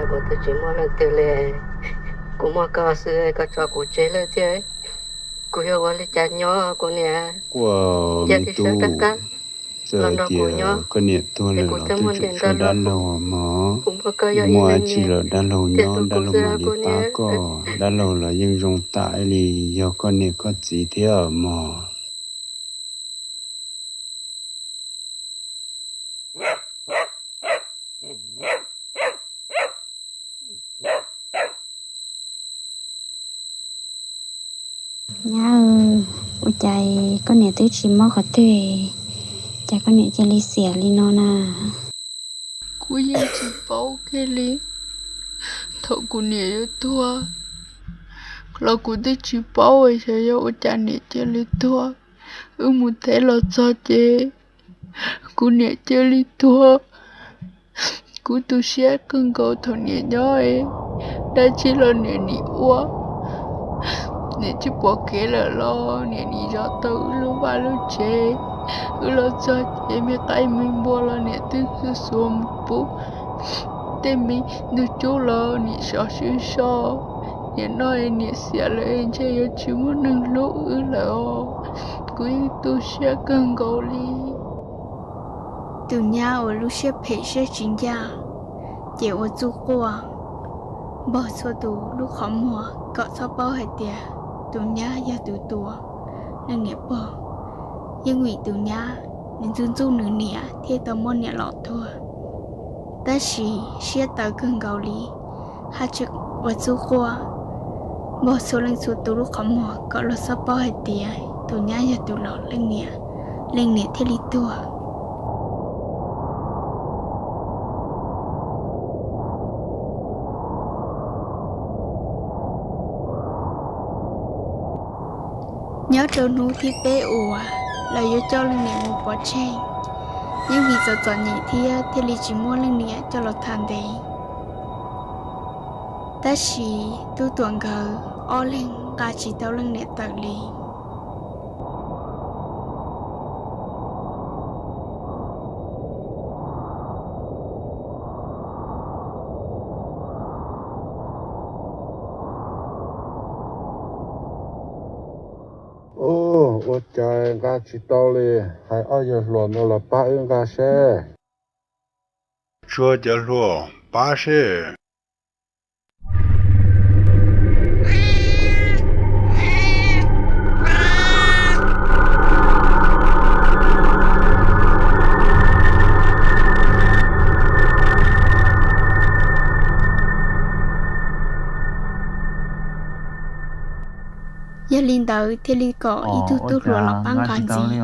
Kuv twb tsis muaj leej twg li, kuv muaj koj xwb, koj tso kuv tseg lawm thiab, kuv yuav ua li cas nyob kuv niam? Quaj me tub, txawm tias koj niam tuag lawm los twb tseem tshuav dab laug mog. Muaj dab tsi los dab laug nyob, dab laug mam li pab koj. Dab laug los yeej zoo tam li, yog koj niam koj txiv thiab mog. Nyab, ua cas koj niam twb tsis mob qhov twg, cas koj niam cia li xiam li no na? Kuv yeej tsis paub kiag li, thaum kuv niam yuav tuag los kuv twb tsis paub xyov yog ua cas niam cia li tuag. Wb mus teb los txog ces kuv niam cia li tuag. Kuv tu siab kawg nkaus thaum niam nyob, dab tsi los niam nim ua. Niam tsis pom kev lawm los niam nim zov tau wb lub vaj lub tsev. Wb los txog ces me qaib me npua los niam twb xuas xuas mus pub, tej me ntug cub los niam sov sib so. Niam noj niam xiam lawm ntshe yuav tsis muaj neeg hlub wb lawm os. Kuv yeej tu siab kawg nkaus li. Tus nyab uas lub siab phem siab tsis ncaj, ces ua txuj quaj npog txhua tus lub qhov muag kom txhob paub hais tias tus nyab yog tus tua leej niam pog. Yeej vim tus nyab nws ntxub ntxub nws niam thiaj tau muab niam los tuag. Tab sis siab tawv kawg nkaus li, haj tseem ua txuj quaj npog txhua leej txhua tus lub qhov muag kom luag txhob paub hais tias tus nyab yog tus los leej niam, leej niam thiaj li tuag. Nyob rau hnub thib peb uas lawv yuav coj leej niam mus pov tseg, yeej vim txom txom nyem thiab thiaj li tsis muab leej niam coj los tham ntev. Tab sis Tub Tuam nkawd ob leeg nqa tsis tau leej niam tawm li. Ua cas nqa tsis tau li, hais ob yawg hluas no los pab wb nqa seb. Tsuag cov hluas pab seb. Yog li ntawd thiaj li kom ib tug tub hluas los pab nqa ntxiv,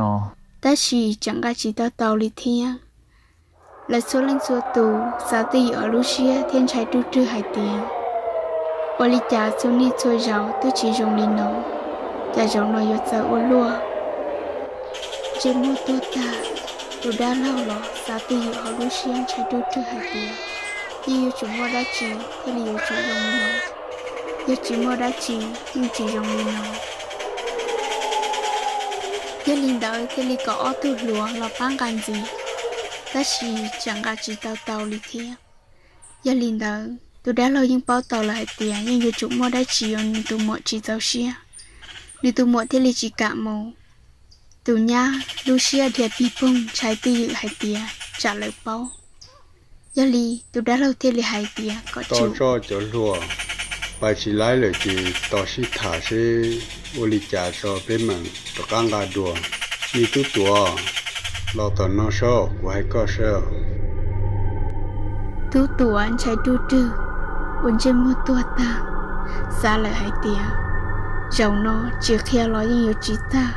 tab sis tseem nqa tsis tau tau li thiab. Lawv txhua leej txhua tus xav twj ywm hauv lub siab thiab ntshai ruj rwg hais tias, ua li cas txhua niaj txhua zaus twb tsis zoo li no, cas zaum no yuav txawv ua luaj, ntsej muag tuag tag. Tus dab laug los xav twj ywm hauv lub siab ntshai ruj rwg hais tias, yeej yuav tsum muaj dab tsi thiaj li yuav tsum zoo li no, yog tsis muaj dab tsi yeej tsis zoo li no. Yog li ntawd thiaj li kom ob tug hluas los pab nqa ntxiv, tab sis tseem nqa tsis tau tau li thiab. Yog li ntawd tus dab laug yeej paub tau lawm hais tias yeej yuav tsum muaj dab tsi uas nws tus muam tsis txaus siab, nws tus muam thiaj li tsis kam mus. Tus nyab lub siab dhia pig poog ntshai twj ywm hais tias tsam lawv paub. Yog li tus dab laug thiaj li hais tias kom tso cov hluas, pais tsis laib lawm ces tos sib tham seb ua li cas tso peb mam rov qab nqa dua. Me Tub Tuam, los tom no saib kuv hais koj saib. Tub Tuam ntshai ruj rwg, ua ntsej muag tuag tag, xav lawm hais tias, zaum no tsis qhia los yeej yuav tsis tag,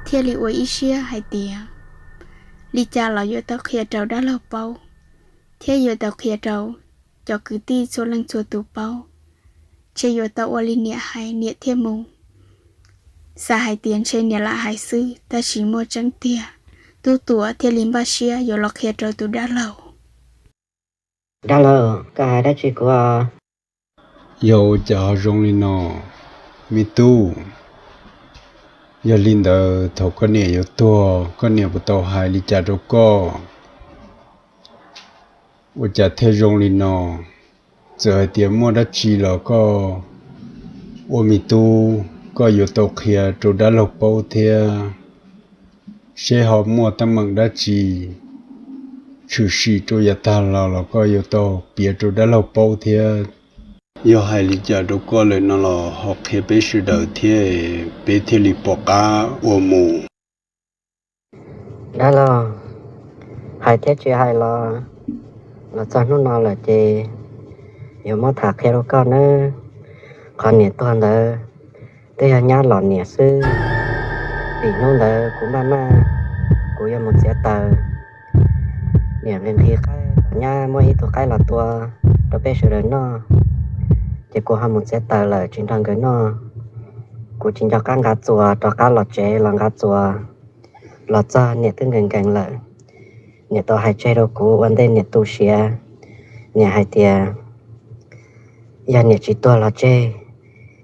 thiaj li ua ib siab hais tias, li cas los yuav tau qhia rau dab laug paub, thiab yuav tau qhia rau cov kwv tij txhua leej txhua tus paub, ntshe yuav tau ua li niam hais niam thiaj mus. Xav hais tias ntshe niam lam hais xwb, tab sis muaj tseeb tiag, Tub Tuam thiaj li npaj siab yuav los qhia rau tus dab laug. Dab laug, koj hais dab tsi kuv? Yog ua cas ho zoo li no, me tub? Yog li ntawd thaum koj niam yuav tuag, koj niam puas tau hais li cas rau koj? Ua cas thiaj zoo li no? Txawm hais tias muaj dab tsi los koj ua me tub, koj yuav tau qhia rau dab laug paub thiab, seb ho muaj teeb meem dab tsi tshwm sim rau yav tag los los koj yuav tau piav rau dab laug paub thiab. Yog hais li cas rau koj lawm no los ho qhia peb sawv daws thiab, peb thiaj li pom qab ua mus. Dab laug, hais thiab tsis hais los, los txog hnub no lawm ces yuav muab tham qhia rau koj nawb. Qhov niam tuag ntawd twb yog nyab los niam xwb. Vim hnub ntawd kuv maj maj, kuv yuav mus txiav taws, niam nqhis nqhis qaib kom nyab muab ib tug qaib los tua rau peb sawv daws noj. Ces kuv ho mus txiav taws lawm tsis nrog nkawd noj. Kuv tsis nco qab nqa txuas, rov qab los tsev los nqa txuas, los txog niam twb nkees nkees lawm. Niam tau hais tseg rau kuv ua ntej niam tu siav, niam hais tias yog niam tsis tuag los tseg,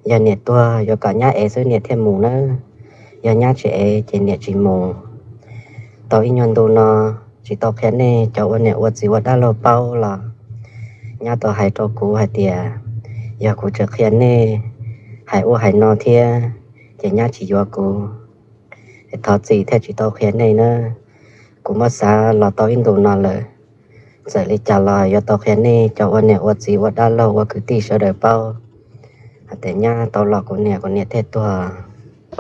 yog niam tuag yuav kom nyab ev xwb niam thiaj mus nawb, yog nyab tsis ev ces niam tsis mus. Tau ib nyuag ntu no tsis tau qhia nej cov ua niam ua txiv ua dab laug paub los nyab tau hais rau kuv hais tias yog kuv tseem qhia nej hais ub hais no thiab ces nyab tsis yuav kuv. Es thov txim thiaj tsis tau qhia nej nawb. Kuv muab xav los tau ib ntus no lawm, txawm li cas los yuav tau qhia nej cov ua niam ua txiv ua dab laug ua kwv tij sawv daws paub hais tias nyab tau los kuv niam, kuv niam thiaj tuag.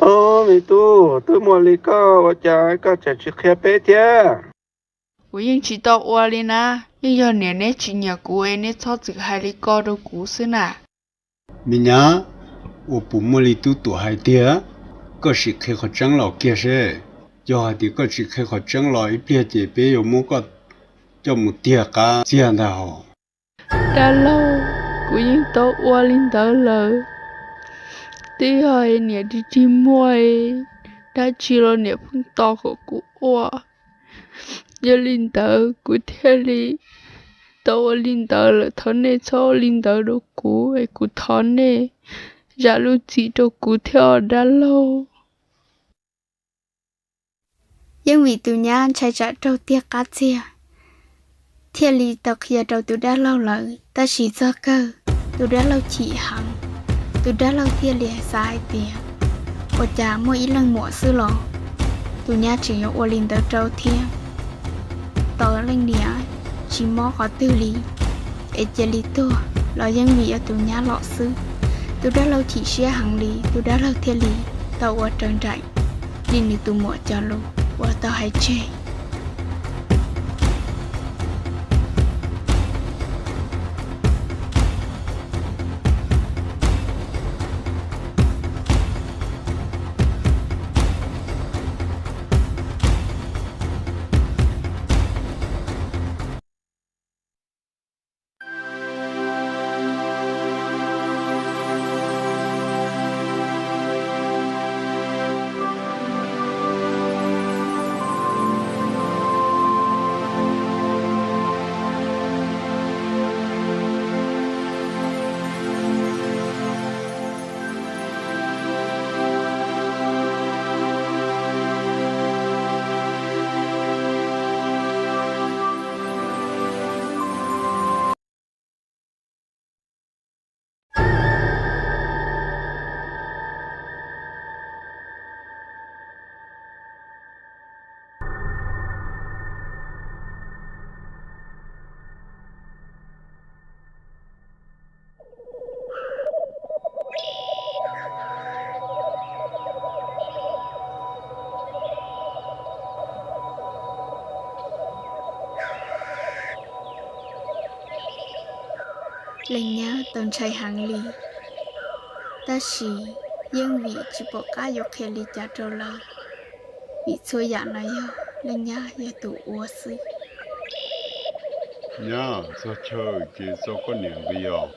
Ob me tub, twb muaj li koj ua cas koj tseem tsis qhia peb thiab? Kuv yeej tsis tau ua li na, yeej yog niam neb tsis nyiam kuv es neb txhob txwm hais li ko rau kuv xwb na. Me nyab, ua puas muaj li tub tuam hais tiag? Koj sim qhia qhov tseeb los kiag seb. Yog hais tias koj tsis qhia qhov tseeb los ib pliag ces peb yuav muab koj coj mus tiag qab txiag ntag hos. Dab laug, kuv yeej tau ua li ntawd lawm. Twb yog niam tsis muaj dab tsi los niam pheej tos kom kuv ua. Yog li ntawd kuv thiaj li tau ua li ntawd lawm. Thov nej txhob ua li ntawd rau kuv es kuv thov nej zam lub txim rau kuv thiab os dab laug. Yeej vim tus nyab ntshai tsam raug tiag qab txiag thiaj li tau qhia rau tus dab laug lawm. Tab sis txog kawg tus dab laug chim heev, tus dab laug thiaj li xav hais tias ua cas muaj ib leej muam xwb los tus nyab tseem yuav ua li ntawd rau thiab. Tau leej niam tsis mob qhov twg li, es cia li tuag los yeej vim yog tus nyab los xwb. Tus dab laug chim siab heev li, tus dab laug thiaj li tau ua raws nraim li nws tus muam cov lus uas tau hais tseg. Leej nyab tau ntshai heev li, tab sis yeej vim tsis pom qab yuav qhia li cas rau lawv, vim txhua yam no yog leej nyab yog tus ua xwb. Nyab, txog chaw ces txo koj niam nqi os.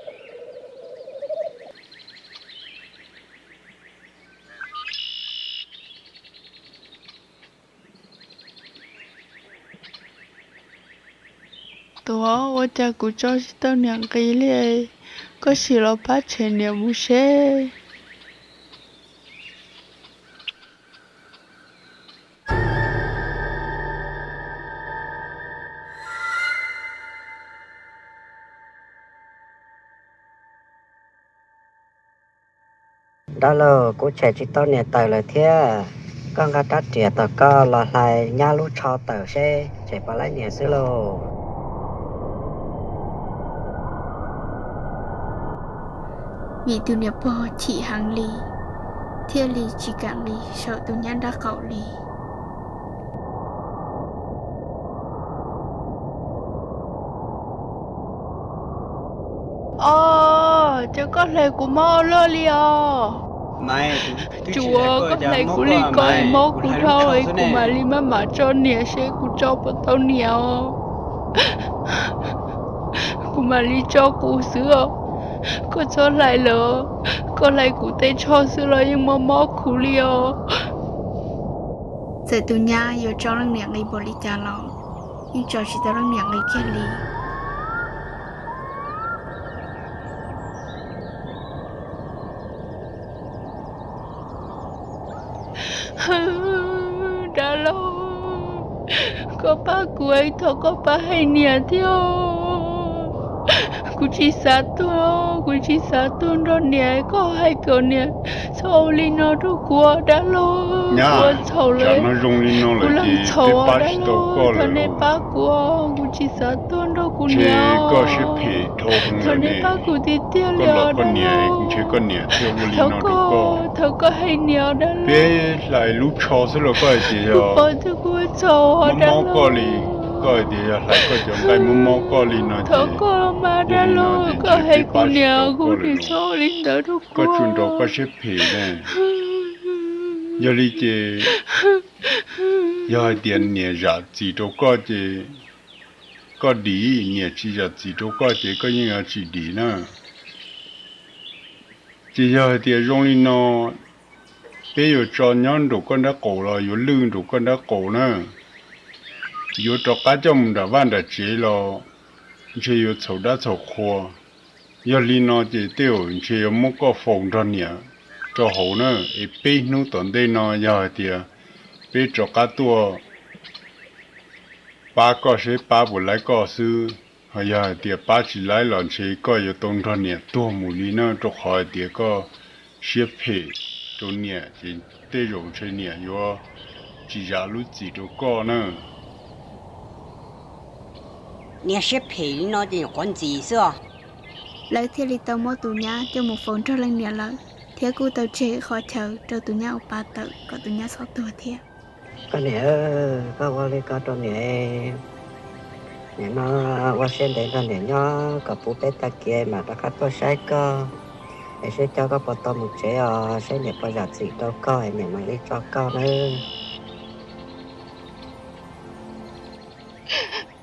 Tuam, ua cas kuv tso tsis tau niam nqi li, koj sim los pab tshem niam mus seb. Dab laug, kuv tshem tsis tau niam tawm lawm thiab. Koj nqa rab riam tom koj los hlais nyab lub tsho tawm seb tshem puas laib niam xwb lauj. Vim tus niam pog chim heev li, thiaj li tsis kam nqis saum tus nyab nraub qaum li. Os, cas koj hlais kuv mob luaj li os? Tsuav koj hlais kuv li ko mob kuv dhau es kuv mam li maj mam tso niam seb kuv tso puas tau niam os. Kuv mam li tso kuv xwb os. Koj txhob hlais lawm, koj hlais kuv tej tsho xwb los yeej mob mob kuv li os. Txawm tus nyab yuav tso leej niam nqi npaum li cas los yeej tso tsis tau leej niam nqi kiag li. Dab laug, koj pab kuv es thov koj pab hais niam thiab. Kuv tsis xav tuag, kuv tsis xav tuag nrog niam, koj hais kom niam txhob ua li no rau kuv, dab laug. Kuv ua txhaum lawm, kuv leej txhaum, dab laug, thov nej pab kuv, kuv tsis xav tuag nrog kuv niam. Thov nej pab kuv tiag tiag li os, dab laug. Thov koj, thov koj hais niam os, dab laug. Peb hlais lub tsho xwb los koj hais tias yog kuv pom tias kuv ua txhaum, dab laug. Koj hais tias yog hlais koj cov nqaij mob mob koj li no, thov koj los mas, dab laug, koj hais kuv niam, kuv niam txhob ua li ntawd rau kuv. Koj tsuas nrog koj siab phem ne. Yog li ces yog hais tias niam zam txim rau koj ces koj dim, niam tsis zam txim rau koj ces koj yeej yuav tsis dim na. Ces yog hais tias zoo li no, peb yuav tso nyob nraum koj nraub qaum los yuav lwj nraum koj nraub qaum na. Yuav rov qab coj mus nram vaj nram tsev los ntshe yuav txhaum dab txhaum qhua. Yog li no ces tej zaum ntshe yuav muab koj faus nrog niam rau hauv na. Es peb hnub tom ntej no yog hais tias peb rov qab tuaj pab koj seb pab puas laib koj xwb. Ho yog hais tias pab tsis laib los ntshe koj yuav tau nrog niam tuag mus li na, rau qhov hais tias koj siab phem rau niam ces tej zaum ntshe niam yuav tsis zam lub txim rau koj na. Niag siab phem li no ces nyuam qhuav ntxiv xwb os. Lawv thiaj li tau muab tus nyab coj mus faus nrog leej niam lawm, thiab kuj tau tseg qhov chaw rau tus nyab ua pa tawm kom tus nyab txhob tuag thiab. Koj niam, koj ua li ko rau niam, niam no ua siab ntev nrog niam nyob kom puv peb tag kis mam rov qab tuaj saib koj, es seb coj koj puas tau mus tsev os, seb niam puas zam txim rau koj es niam mam li tso koj nawb.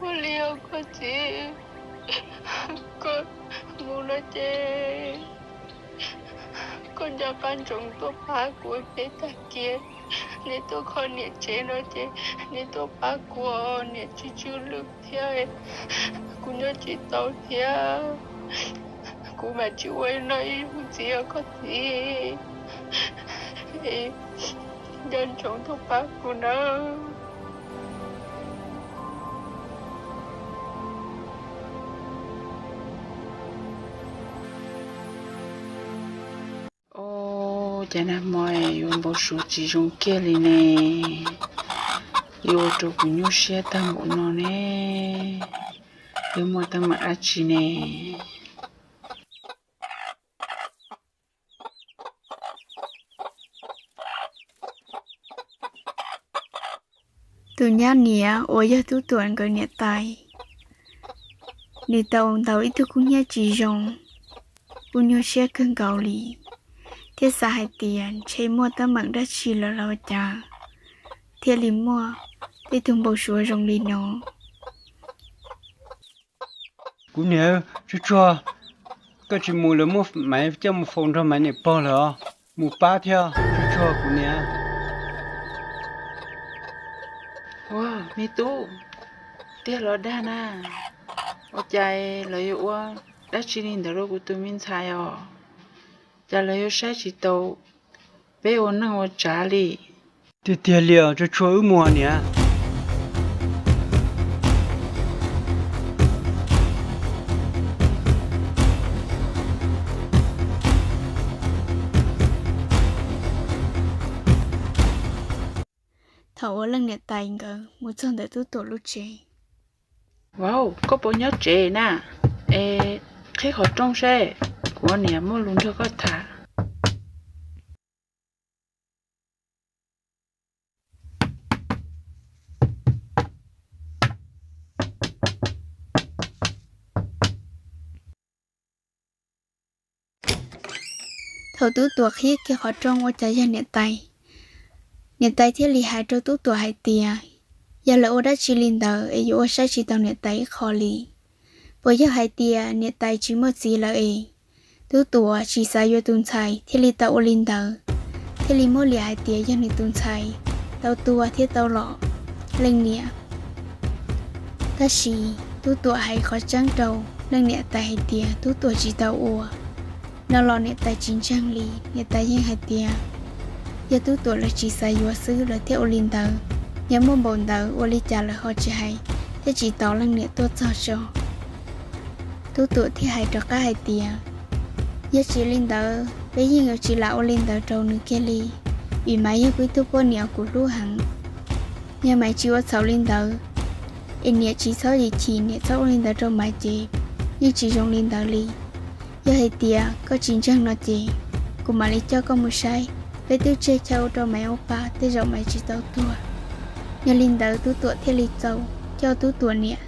Ua li os koj txiv, koj mus no ces koj nco qab ntsoov tuaj pab kuv peb tag kis. Neb tuaj kho niam tsev no ces neb tuaj pab kuv, niam tsis tsw lwj thiab, kuv nyob tsis tau thiab. Kuv mam tsis ua no ib zaug ntxiv os koj txiv. Nco ntsoov tuaj pab kuv nawb. Au, cas nag hmo yuav npau suav tsis zoo kiag li ne. Yuav ua rau kuv nyuaj siab tag npaum no ne. Yuav muaj teeb meem dab tsi ne? Tus nyab niam uas yog Tub Tuam nkawd niam tais, nws tau ntaus ib tug kub hnyiab tsis zoo, kuj nyuaj siab kawg nkaus li, thiab xav hais tias ntshe muaj teeb meem dab tsi lawm los ua cas thiaj li muaj tej tug npau suav zoo li no. Kuv niam, Tsuag Tsuag, koj tsis mus lawv muab Maiv coj mus faus nrog Maiv niam pog lawm os. Mus pab thiab, Tsuag Tsuag kuv niam. Ua, me tub, tiag los dag na? Ua cas lawv yuav ua dab tsi li ntawd rau kuv tus me ntxhais os? Cas lawv yuav saib tsis taus peb ua neej ua tsav li? Tiag tiag li os, Tsuag Tsuag, wb mus niam. Thaum uas leej niam tais nkawd mus txog ntawm Tub Tuam lub tsev. Vauv, koj puas nyob tsev na? Es qhib qhov rooj seb, kuv ua niam muaj lus nrog koj tham. Thaum Tub Tuam qhib kiag qhov rooj ua cas yog niam tais. Niam tais thiaj li hais rau Tub Tuam hais tias, yog lawv ua dab tsi li ntawd es yuav ua saib tsis taus niam tais ib qho li. Puas yog hais tias niam tais tsis muaj txiv lawm es Tub Tuam tsis xav yuav tus ntxhais thiaj li tau ua li ntawd, thiaj li muab liam hais tias yog nws tus ntxhais tau tua thiab tau lom leej niam. Tab sis Tub Tuam hais qhov tseeb rau leej niam tais hais tias Tub Tuam tsis tau ua. No los niam tais tsis ntseeg li, niam tais yeej hais tias yog Tub Tuam lawv tsis xav yuav xwb lawv thiaj ua li ntawd. Yog muaj npaum ntawd ua li cas lawv ho tsis hais thiab tsis tos leej niam tuaj txog tso. Tub Tuam thiaj hais rov qab hais tias, yog tsis li ntawd peb yeej yuav tsis lam ua li ntawd rau nws kiag li, vim Maiv yog kuv ib tug poj niam kuv hlub heev. Yog Maiv tsis ua txhaum li ntawd, es niam tsis txhob yim chim niam txhob ua li ntawd rau Maiv ces yeej tsis zoo li ntawd li. Yog hais tias koj tsis ntseeg no ces kuv mam li coj koj mus saib, peb twb tseg chaw ua rau Maiv ua pa tej zaum Maiv tsis tau tuag. Yog li ntawd Tub Tuam thiaj li tau coj Tub Tuam niam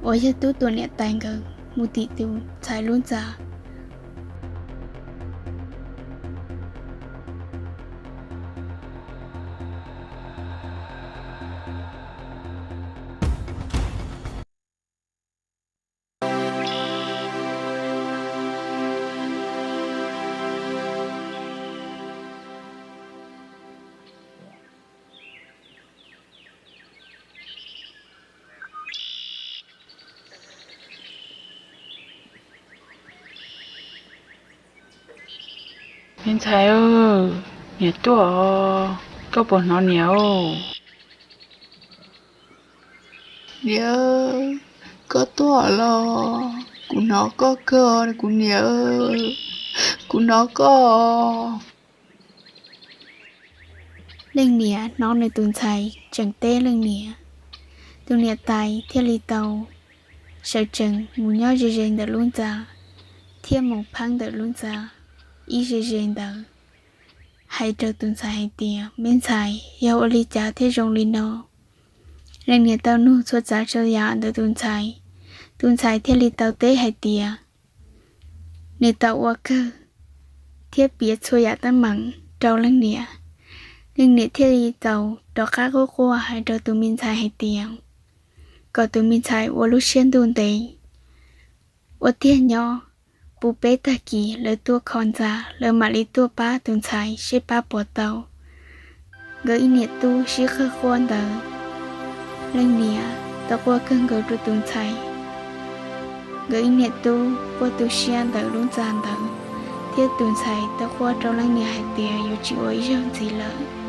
uas yog Tub Tuam niam tais nkawd mus tim tus ntxhais lub ntxa. Me ntxhais, niam tuaj, koj puas hnov niam? Niam, koj tuaj los? Kuv hnov koj kawg, kuv niam, kuv hnov koj. Leej niam hnov nws tus ntxhais tseem teb leej niam, tus niam tais thiaj li tau sawv tsees mus nyob ze ze ntawm lub ntxa, thiab mus pheeb ntawm lub ntxa ib ze ze ntawd, hais rau tus ntxhais hais tias, me ntxhais, yog ua li cas thiaj zoo li no? Leej niam tau nug txhua tsav txhua yam ntawm tus ntxhais, tus ntxhais thiaj li tau teb hais tias, nws tau ua kawg thiab piav txhua yam teeb meem rau leej niam. Leej niam thiaj li tau rov qab quaj quaj hais rau tus me ntxhais hais tias, kom tus me ntxhais ua lub siab ntuj ntev, ua tiag nyob puv peb tag kis lawv tuaj kho ntxa lawv mam li tuaj pab tus ntxhais seb pab puas tau. Nkawd ib niam tub sib qawg quaj ntawd, leej niam tau quaj kawg nkaus rau tus ntxhais. Nkawd ib niam tub quaj tu siab ntawm lub ntxa ntawd, thiab tus ntxhais tau quaj rau leej niam hais tias yuav tsis ua ib zaug ntxiv lawm.